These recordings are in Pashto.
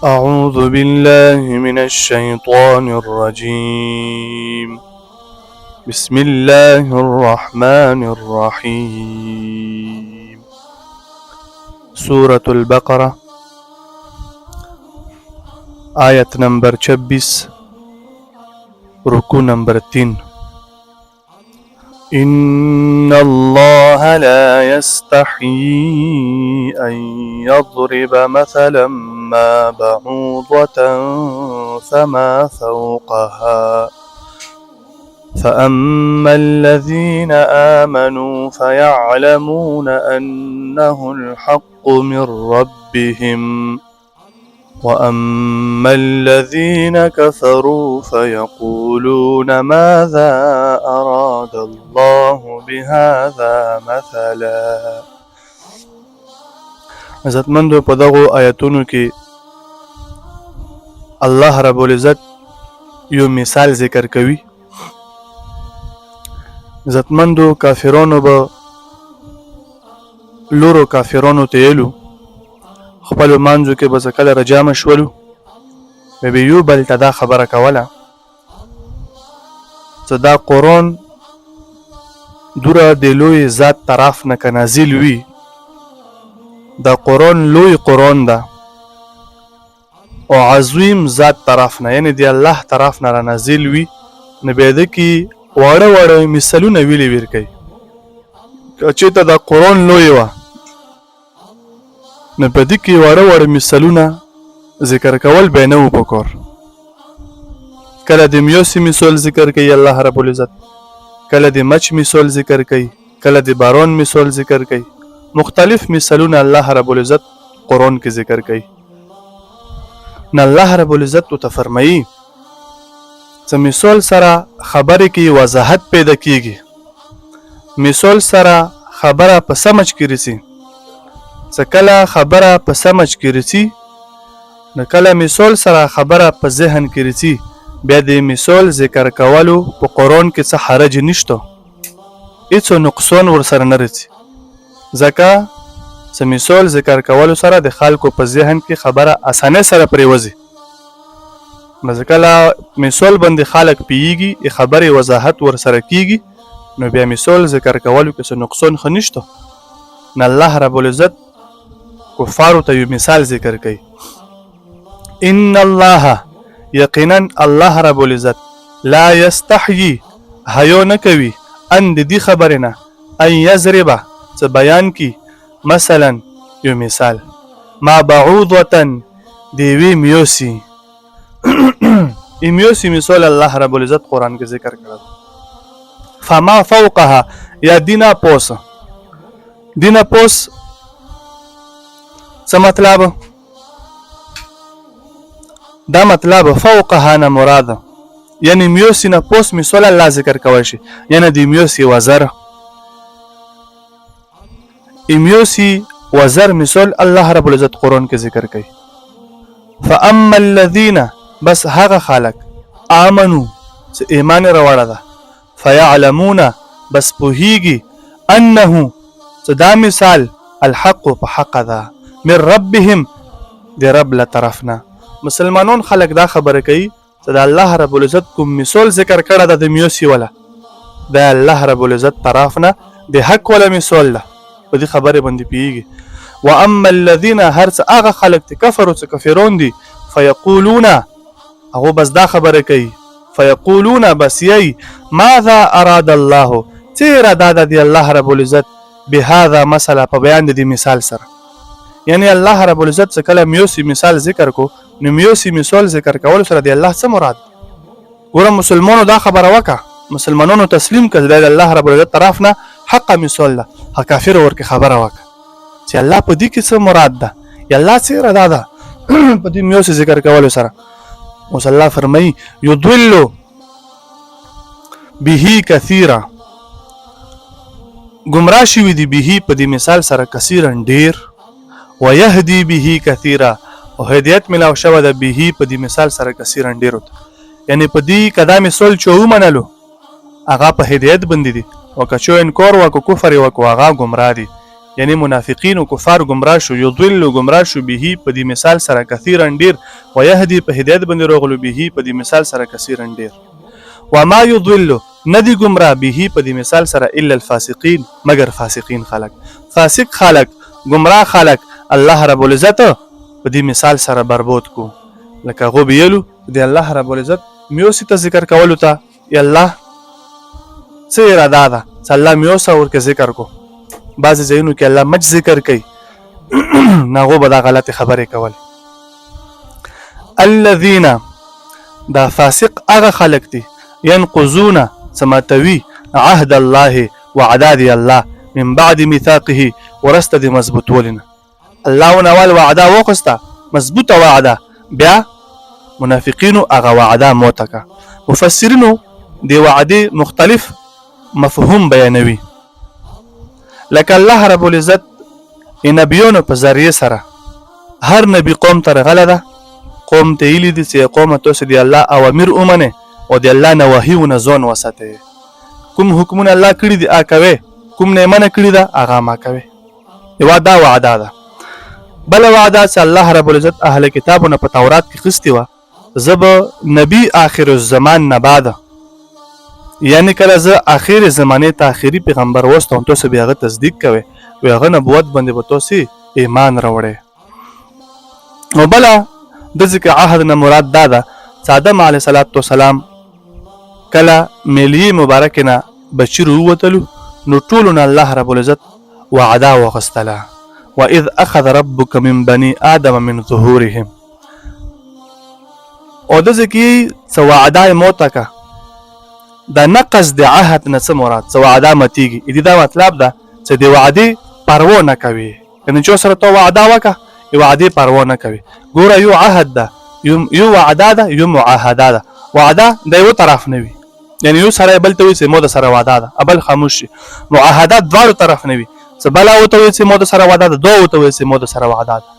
أعوذ بالله من الشيطان الرجيم. بسم الله الرحمن الرحيم. سورة البقرة، آیت نمبر 26، رکوع نمبر 3. إن الله لا يستحيي أن يضرب مثلا ما بعوضة فما فوقها، فأما الذين آمنوا فيعلمون أنه الحق من ربهم، وأما الذين كفروا فيقولون ماذا أراد الله بهذا مثلا. عزتمندو، په دغو آیتونو کې الله رب العزت یو مثال ذکر کوي. عزتمندو، کافرانو به لورو کافرانو ته ویلو، خپلو منځو کې به څه کله راجمع شولو، به یو بل ته دا خبره کوله چې دا قرآن دوره د لوی ذات طرف نه که نازل وي، دا قرآن لوی قرآن ده او عظیم ذات طرف نه، یعنی د الله طرف نه را نازل وي، نو بیا ده کې واړه واړه مثالونه ویلې ورکوي. که چېرته دا قرآن لوی وه، نو په دې کې واړه واړه مثالونه ذکر کول به نه وو پکار. کله د میوسي مثال ذکر کوي الله رب العزت، کله د مچ مثال ذکر کوي، کله د باران مثال ذکر کوي. مختلف مثالونه الله رب العزت قرآن کې ذکر کوي. نه، الله رب العزت ته فرمایي چې مثال سره خبرې کې وضاحت پیدا کیږي، مثال سره خبره په سمج کې رسی. چې کله خبره په سمج کې رسی، نو کله مثال سره خبره په ذهن کې رسی، بیا د مثال ذکر کولو په قرآن کې څه حرج نشته، هیڅ نقصان ورسره نه رسی، ځکه چې مثال ذکر کولو سره د خلکو په ذهن کې خبره اسانۍ سره پریوځي. نو ځکه کله مثال باندې خلک پیږي، خبرې وضاحت ورسره کیږي، نو بیا مثال ذکر کولو کې څه نقصان خو نشته. نه، الله رب العزت کفارو ته یو مثال ذکر کوي. ان الله، یقینا الله رب العزت، لا یستحیی، حیا نه کوي، ان د دې خبرې نه، ان یضربه، څه بیان کی، مثلا، یو مثال، ما بعوضة، د یوې میوسي. میوسي مثال الله رب العزت قرآن کې ذکر کړل، فما فوقها، یا دینا پوس. دینا پوس څه مطلب؟ دا مطلب فوقها نه مراد، یعنی میوسی نه پوس مثال الله ذکر کوي شي، یعنی د میوسی وزر، امیوسی وزر مثال الله رب العزت قرآن کې ذکر کوي. فاما الذين، بس هغه خلک، آمنو، چې ایمان راوړه ده، فيعلمون، بس پوهیږي، انه، چې دا مثال، الحق، په حق ده، من ربهم، د رب له طرفنا. مسلمانان خلک دا خبره کوي چې د الله رب العزت کوم مثال ذکر کړه ده د میوسی ولا، د الله رب العزت طرف نه د حق ولا مثال ده، په دې خبره باندې پیږي. واما الذين، هر څه هغه خلک چې کفرو، چې کافرون دي، فیقولون، هغه بس دا خبره کوي، فیقولون، بس یی، ماذا اراد الله، څه اراده ده د الله رب العزت، بهذا مثلا، په بیان د دې مثال سره. یعنی الله رب العزت څه کله میوسی مثال ذکر کو، نو میوسی مثال ذکر کول سره د الله څه مراد؟ ګوره، مسلمانو دا خبره وکړه، مسلمانانو تسلیم کړه د الله رب العزت طرف نه حق مثال ده. ها، کافر ورکه خبره وکړه چې الله په دې کې څه مراد ده، یا الله څه اراده ده په دې میوسی ذکر کولو سره؟ اوس الله فرمایي، یضل به کثیرا، گمراه شوي دي، به، په دې مثال سره، کثیرا، ډیر، ويهدي به کثیرا، او هدایت ملاو شوه ده، به، په دې مثال سره، کثیرا، ډیر ته. یعنی په دې کدا مثال چې ومنلو، هغه په هدایت باندې دي، او که چا انکار وکړو، کفر وکړو، هغه گمراه دي. یعنی منافقین او کفار گمراه شو، یضل گمراه شو، به په دې مثال سره، کثیرا ډیر، ويهدي په هدایت باندې راغلو، به په دې مثال سره، کثیرا ډیر. وما یضل ندی گمراه، به په دې مثال سره، الا الفاسقین مگر فاسقین خلق، فاسق خلق، گمراه خلق الله رب العزت په دې مثال سره بربود کو. لکه غو بیلو د الله رب العزت میوسی ته ذکر کولو ته یا الله څه اراده ده چې الله میوسه ورکه ذکر کو، بعضې ځایونو کې الله مچ ذکر کوي، ناغو به دا غلطې خبرې کولې. الذین دا فاسق هغه خلق دي، ينقضون سماتوي، عهد الله وعده دی الله، من بعد میثاقه ورسته د مضبوطولنه. الله ونوال وعده وخسته، مضبوطه وعده، بیا منافقینو هغه وعده موتکه. مفسرینو د وعده مختلف مفهوم بیانوي، لکه الله رب العزت نبیانو په ذریعه سره هر نبی قوم ته راغله ده، قوم ته ویلي دي چې قومه تاسو د الله اوامر ومنئ او د الله نواهیونه ځان وساتئ. کوم حکمونه الله کړي دي هغه کوئ، کوم نه منع کړي ده هغه ما کوئ. یوه دا وعده ده. بله وعده چې الله رب العزت اهل کتابونه په تورات کې خستې وه، زه به نبی آخر الزمان نه بعد، یعنی کله زه آخر زمانه ته آخري پیغمبر وستم، تاسو بیا هغه تصدیق کوئ او هغه نبوت باندې به تاسو ایمان راوړئ. او بله د ذکر عهد نه مراد دا ده چې آدم علیه السلام کله میلیې مبارکې نه بچي راووتلو، نو ټولو نه الله رب العزت وعده واخیستله، واذ اخذ ربک من بني آدم من ظهورهم. او د ځکه څه وعده یې موته که د نقض د عهد نه څه مراد، څه وعده ماتېږي، دې دا مطلب ده چې د وعدې پروا نه کوي، یعنی چې سره ته وعده وکړه وعدې پروا نه کوي. ګوره یو عهد ده، یو وعده ده، یو معاهده ده. وعده د یو طرف نه وي، یعنی یو سره بل ته وي چې مو د سره وعده ده، بل خاموش شي. معاهده دواړو طرف نه وي، چې بل ورته وي چې مو د سره وعده ده، دوه ورته وي چې مو د سره وعده ده.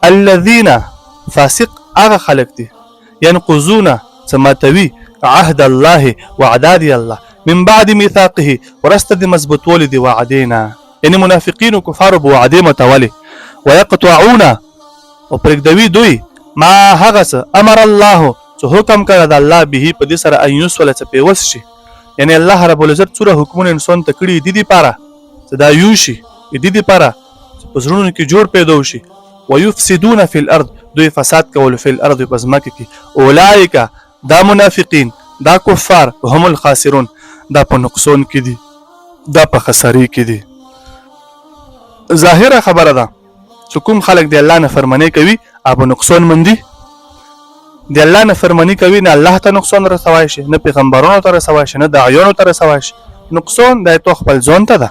الذين فاسق هغه خلک دي، ينقضون چې ماتوي، عهد الله وعده دی الله، من بعد میثاقه ورسته د مضبوطولي د وعدې نه، یعنی منافقین او کفارو به وعدې ماتولې، ويقطعون او پرېږدوي دوی، ما هغه څه، امر الله چې حکم کړی د الله، به په دې سره، ان یوصله چې پیوست شي. یعنی الله رب العزت څومره حکمونه انسان ته کړي دي دپاره چې دا یو شي، د دې دپاره چې په زړونو کې جوړ پیدا شي. ويفسدون فی الارض دوی فساد کول، فی الارض په ځمکه کې. اولئک دا منافقین دا کفار، هم الخاسرون دا په نقصان کې دي، دا په خسارې کې دي. ظاهره خبره ده چې کوم خلک د الله نافرمانی کوي هغه په نقصان مندي. د الله نافرمانی کوي نه الله ته نقصان رسوای شي، نه پیغمبرانو ته رسوای شي، نه داعیانو ته رسوای شي. نقصان د تو خپل ځان ته ده.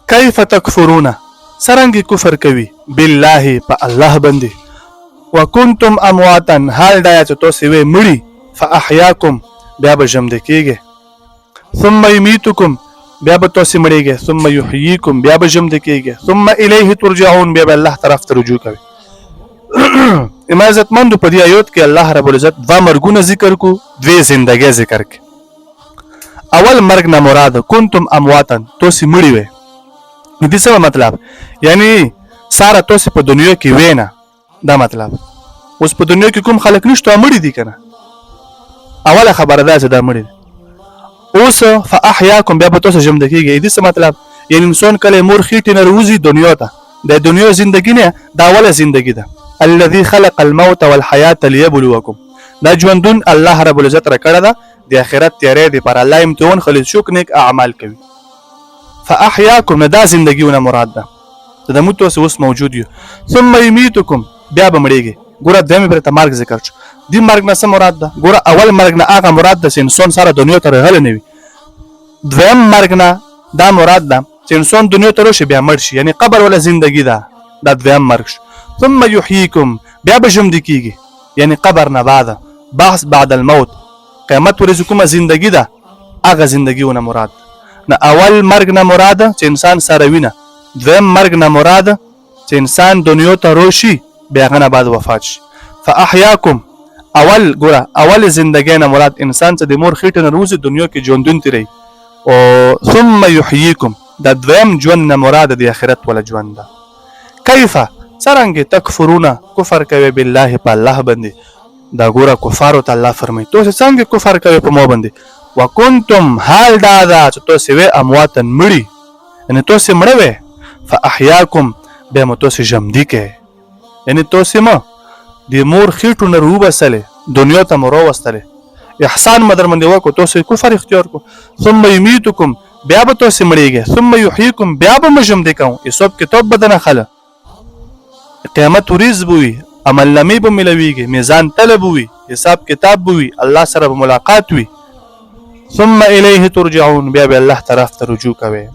کیف تکفرون څرنګه کفر کوي، بالله په الله باندې، وکنتم امواتا حال دا چې تاسو وې مړي، فاحیاکم بیا به ژوند کیږي، ثم یمیتکم بیا به تاسو مړیږئ، ثم یحییکم بیا به ژوند کیږي، ثم الیه ترجعون بیا به الله طرف ته رجوع کوي. اما عزتمند په دې آیات کې الله رب العزت دوه مرګونه ذکر کو، دوه زندګۍ ذکر کو. اول مرګ نه مراد کنتم امواتا تاسو مړي وې. دې څه مطلب؟ یعنی ساره تاسو په دنیا کې وې نه، دا مطلب اوس په دنیا کې کوم خلک نشته مړي دي کنه. اوله خبره دا چې دا مړي دي. اوس فاحیاکم بیا به تاسو ژوند کیږي. دې څه مطلب؟ یعنی انسان کله مور خېټې نه روزي دنیا ته، د دنیا زندگی نه دا اوله زندگی ده. الذي خلق الموت والحیات ليبلوکم دا ژوندون الله رب العزت را کړه ده د آخرت تیارې دی پر الله امتحان خلی څوک نیک اعمال کوي. فاحیاکم نه دا زندگیونه مراد ده چې د موږ تاسو اوس موجود یو. ثم یمیتکم بیا به مړیږي. ګوره دویم پر ته مرګ ذکر شو. دی مرګ نه څه مراد ده؟ ګوره اول مرګ نه هغه مراد ده چې انسان سره دنیا ته راغلی نه وي. دویم مرګ نه دا مراد ده چې انسان دنیا ته راشي بیا مړ شي، یعنی قبر ولا زندگی ده، دا دویم مرګ شو. ثم یحییکم بیا به ژوندي کیږي، یعنی قبر نه بعد بحث بعد الموت قیامت ورځ کومه زندگی ده هغه زندگی ونه مراد نه. اول مرګ نه مراد چې انسان سره وینه، دویم مرګ نه مراد چې انسان دنیا ته روشي بیا هغه نه بعد وفات شي. فاحیاکم اول ګوره اول زندګۍ نه مراد انسان چې د مور خېټې نه روزي دنیا کې ژوندون تېروي، او ثم یحییکم د دویم ژوند نه مراد د آخرت ولا ژوند ده. کیف څرنګه تکفرون کفر کوي بالله په الله باندې. دا ګوره کفارو ته الله فرمایي تاسو څنګه کفر کوي په مو باندې، وکنتم حال دا ده چې تاسو وې امواتن مړي، یعنی تاسو مړه وې، فاحیاکم بیا مو تاسو ژوندي کړئ، یعنی تاسو مو د مور خېټو نه راوباسلې، دنیا ته مو راوستلې، احسان مو در باندې وکړو، تاسو کفر اختیار کړو. ثم یمیتکم بیا به تاسو مړیږئ، ثم یحییکم بیا به مو ژوندي کوم، حساب کتاب به درنه خله، قیامت ورځ به وي، عملنامې به ملویږي، میزان تله به وي، حساب کتاب به وي، الله سره به ملاقات وي. ثم الیه ترجعون بیا به الله طرف ته رجوع کوي.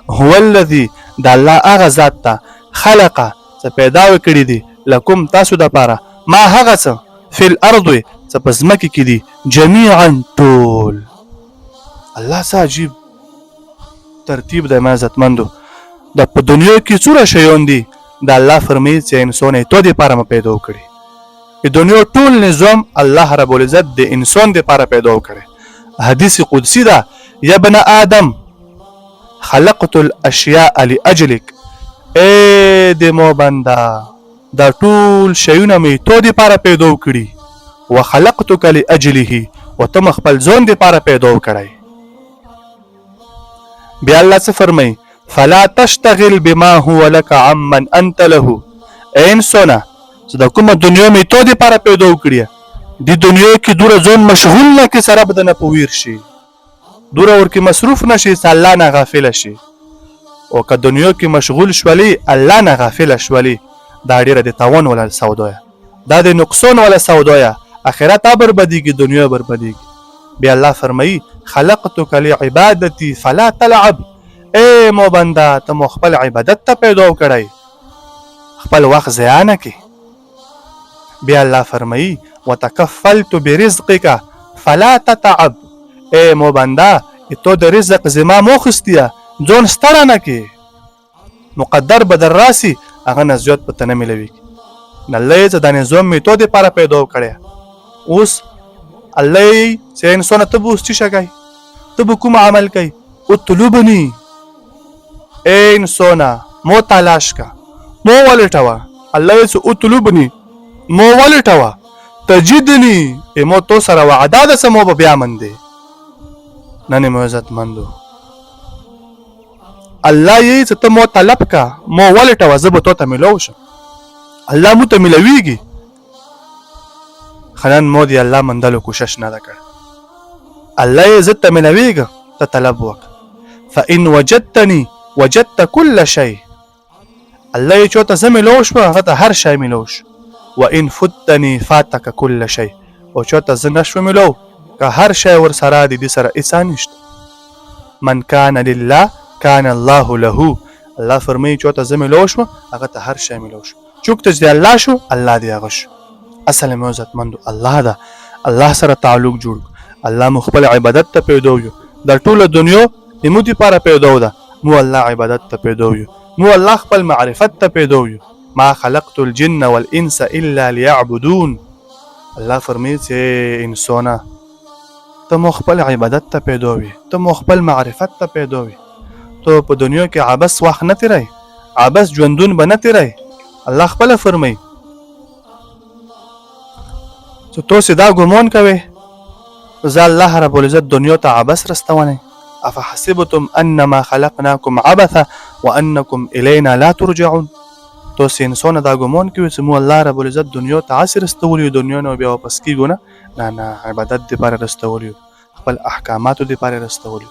هو الذی د الله هغه ذات ته خلق څه پیدا وکړي دي لکم تاسو د پاره ما هغه څه فی الارض څه په ځمکې کې دي جمیعا ټول. الله څه عجیب ترتیب دی ما عزتمندو. د په دنیا کې څومره شیان دي، د الله فرمایي چې انسان یې تو دپاره مې پیدا کړي. د دنیا ټول نظام الله رب العزت د انسان دپاره پیدا کړی. حدیث قدسی ده، یا ابن آدم خلقت الاشیاء لاجلک، ای د مو بنده دا ټول شیونه مې تو دپاره پیدا کړي، وخلقتک لاجله، او ته مې خپل ځان دپاره پیدا کړی. بیا الله څه فرمایي؟ فلا تشتغل بما هو لك عمن انت له. ای انسانه چې دا کومه دنیا مې تو دپاره پیدا کړي، د دنیا کې دوره ځان مشغول نه کړي سره به درنه په ویر شي، دوره ورکې مصروف نه شي چې الله نه غافله شي. او که دنیا کې مشغول شولې الله نه غافله شولې، دا ډېره د تاوان ولا سودا، دا د نقصان ولا سودا، اخرت بربادېږي، دنیا بربادېږي. بیا الله فرمایي خلقتک لعبادتي فلا تلعب، ای مو بنده ته مو خپل عبادت ته پیدا کړی، خپل وخت ضایع نه کړې. بیا الله فرمایي وتکفلت برزقک فلا تتعب، ای مو بنده ته د رزق ذمه مو اخیستیه، ځان ستړی نه کړې، مقدر به در راسي هغه نه زیات به ته نه میلاویږي. الله یې چې دا نظام مې تو دپاره پیدا کړی، اوس الله یې چې انسانه ته به اوس څه شی کوې، ته به کوم عمل کوې، اطلبني، ای انسانه مو تلاش که، مو ولټوه. الله یې چې اطلبني مو ولټوه، تجدني، ای مو تو سره وعده ده چې مو به بیا مندې. نن مو عزتمندو الله یې چې ته مو طلب کا، مو ولټوه، زه به تو ته میلاو شم. الله مو ته میلاویږي، خنن مو دی الله مندلو کوشش نه ده کړی. الله یې زه ته میلاویږم، ته طلب وکړه. فإن وجدتني وجدت كل شيء، الله یې چوته زه میلاو شوم هغه ته هر شی میلاو شو. وإن فتني فاتک كل شيء، او چوته زه نشوم میلاو که هر شی ورسره دی، دې سره هیڅ نشته. من کان لله کان الله له، الله فرمایي چوته زه میلاو شوم هغه ته هر شی میلاو شو. چوک ته چې الله شو الله دی هغه شو. اصل مې عزتمندو الله ده، الله سره تعلق جوړ، الله مو خپل عبادت ته پیدا یو. دا ټوله دنیا د مو دپاره پیدا ده، مو الله عبادت ته پیدا یو، مو الله خپل معرفت ته پیدا یو. ما خلقت الجن والانس الا ليعبدون، الله فرمایي چې انسانه ته مو خپل عبادت ته پیدا وي، ته مو خپل معرفت ته پیدا وي. ته په دنیا کې عبث وخت نه تېروې، عبث ژوندون به نه تېروې. الله خپله فرمایي چې تاسې دا ګمان کوئ زه الله رب العزت دنیا ته عبث رستولی، افحسبتم انما خلقناکم عبثا وانکم الینا لا ترجعون. تاسې انسانه دا ګمان کوئ چې مو الله رب العزت دنیا ته هسې رستولي یو، دنیا نه بیا واپس کېږو نه؟ نه نه، عبادت دپاره رستولي یو، خپل احکاماتو دپاره رستولي.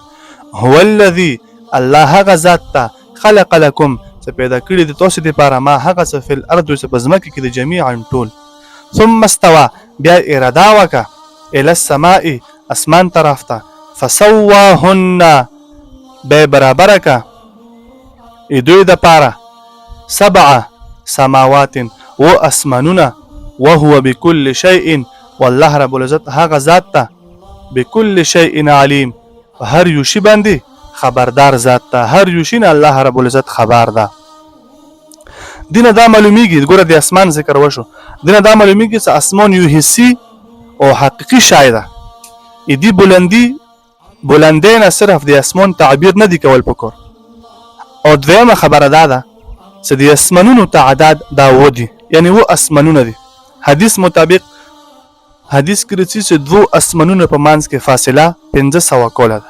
هو الذي الله هغه ذات ته خلق لکم څه پیدا کړي د تاسو دپاره ما هغه څه فی الارض چې په ځمکه کې د جمیعا ټول. ثم استوی بیا اراده وکړه الی السماء اسمان طرف ته، فسواهن بیا برابره که دوی دپاره سبع سماوات و اسمانونه، وهو بكل شيء والله رب العزت هغه ذات ته بكل شيء علیم په هر یو شي باندې خبردار ذات ته، هر یو شي نه الله رب العزت خبر ده. دینه دا معلومیږي، ګوره د اسمان ذکر وشو، دینه دا معلومیږي چې اسمان یو حسي او حقیقي شی ده. دې بلندی بلندی نه صرف د اسمان تعبیر نه دی کول پکار. او دویمه خبره دا ده چې د اسمنونو تعداد دا و دي، یعنی و اسمنونه دي. حدیث مطابق حدیث کې رڅي چې دوو اسمنونو په منځ کې فاصله 500 کوله ده.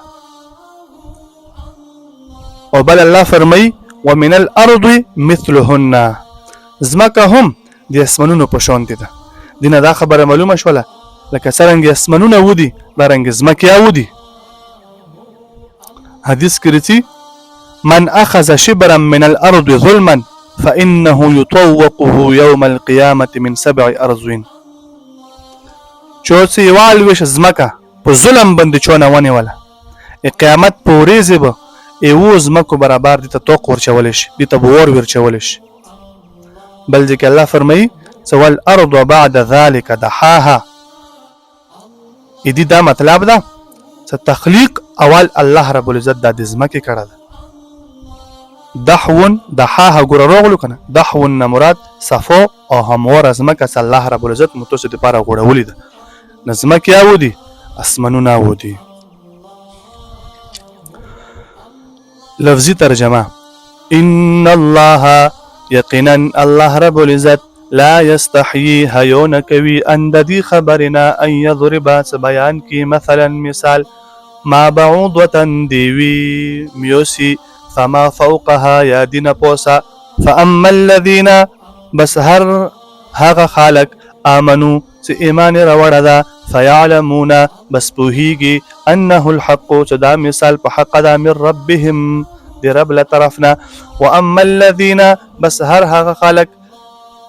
او بل الله فرمایي ومن الارض مثلهن، ځمکه هم د اسمنونو په شان ده. دینه دا خبره معلومه شوله لکه څرنګه اسمنونه ودي دا رنګ ځمکه ودي. حدیث کې رڅي من اخذ شبرا من الارض ظلما فانه يطوقه يوم القيامه من سبع ارضين. چوڅ یوه لویش ځمکه په ظلم باندې چونه ونیوله، قیامت په ورځ به ایو ځمکو برابر دي ته توق ورچول شي، دي ته به ور ورچول شي. بل ځکه الله فرمایي چې والارض بعد ذلك دحاها. دې دا مطلب ده چې تخلیق اول الله رب العزت دا د ځمکې کړه ده. دحون دحاها ګوره راغلو کنه، دحون نه مراد صفا او همواره ځمکه چې الله رب العزت مو تاسو دپاره غوړولې ده. نو ځمکې او دي اسمنونه او دي. لفظي ترجمه: ان الله یقینا الله رب العزت لا یستحیی حیو نه کوي ان د دې خبرې نه ان یضرب څه بیان کړي مثلا مثال ما بعوضة دیوي میوسي فما فوقها یا دینه پوسه. فاما الذین بس هر هغه خلک آمنو چې ایمان یې راوړی ده فیعلمون بس پوهیږي انه الحق چې دا مثال په حقه ده من ربهم د رب له طرف نه. واما الذین بس هر هغه خلک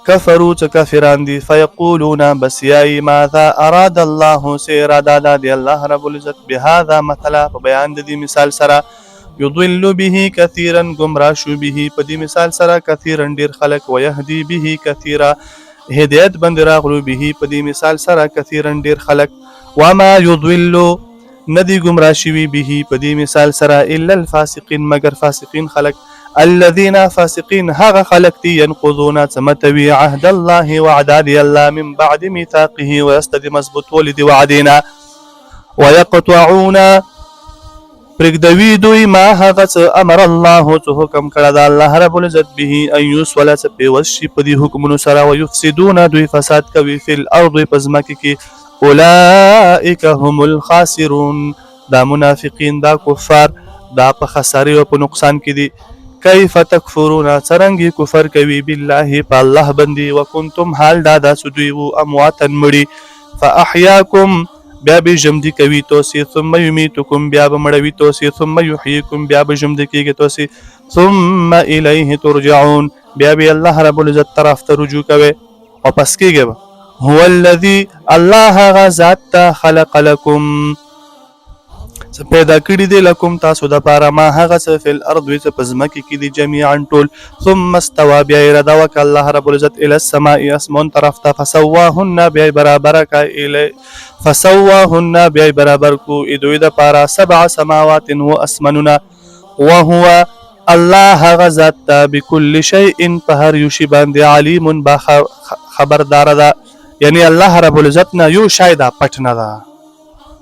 کفرو چې کافران دي فیقولون بس یای ماذا اراد الله څه اراده ده د الله رب العزت بهذا مثلا په بیان د دې مثال سره. یضل به کثیرا گمراه شو به په دې مثال سره کثیرا ډیر خلک، ویهدی به کثیرا هدایت باندې راغلو به په دې مثال سره کثیرا ډیر خلک. وما یضل ندی گمراه شوي به په دې مثال سره الا الفاسقین مگر فاسقین خلک. الذين فاسقین هغه خلک دي ينقضون څمتوي عهد الله وعده دی الله من بعد ميثاقه ورسته د مضبوطولي د وعدې نه. ويقطعون پرېږدوي دوی ما هغه څه امر الله څه حکم کړه د الله رب العزت به ان یوصله څه پیوست شي په دې حکمونو سره. ویفسدون دوی فساد کوي فی الارض په ځمکې کې. اولئک هم الخاسرون دا منافقین دا کفار دا په خسارې او په نقصان کې دي. کیف تکفرون څرنګه کفر کوي بالله په الله باندې وکنتم حال دا دا چې دوی وو امواتا مړي فاحیاکم بیا به ژوندي کوي تاسې، ثم یمیتکم بیا به مړوي تاسې، ثم یحییکم بیا به ژوندي کېږي تاسې، ثم الیه ترجعون بیا به الله رب العزت طرف ته رجوع کوي واپس کېږي به. هو الذي الله هغه ذات ته خلق لکم څه پیدا کړي دي لکم تاسو د پاره ما هغه څه فی الارض چې په ځمکې کې دي جمیعا ټول. ثم استوى بیا اراده وکړه الله رب العزت الی السماء اسمان طرف ته فسواهن بیا برابر کا الی فسواهن بیا برابر کو دوی د پاره سبع سماوات و اسمنونه. وهو الله هغه ذات ته بكل شيء په هر یو شي باندې علیم با خبردار ده. یعنی الله رب العزت نه یو شی دا پټ نه ده.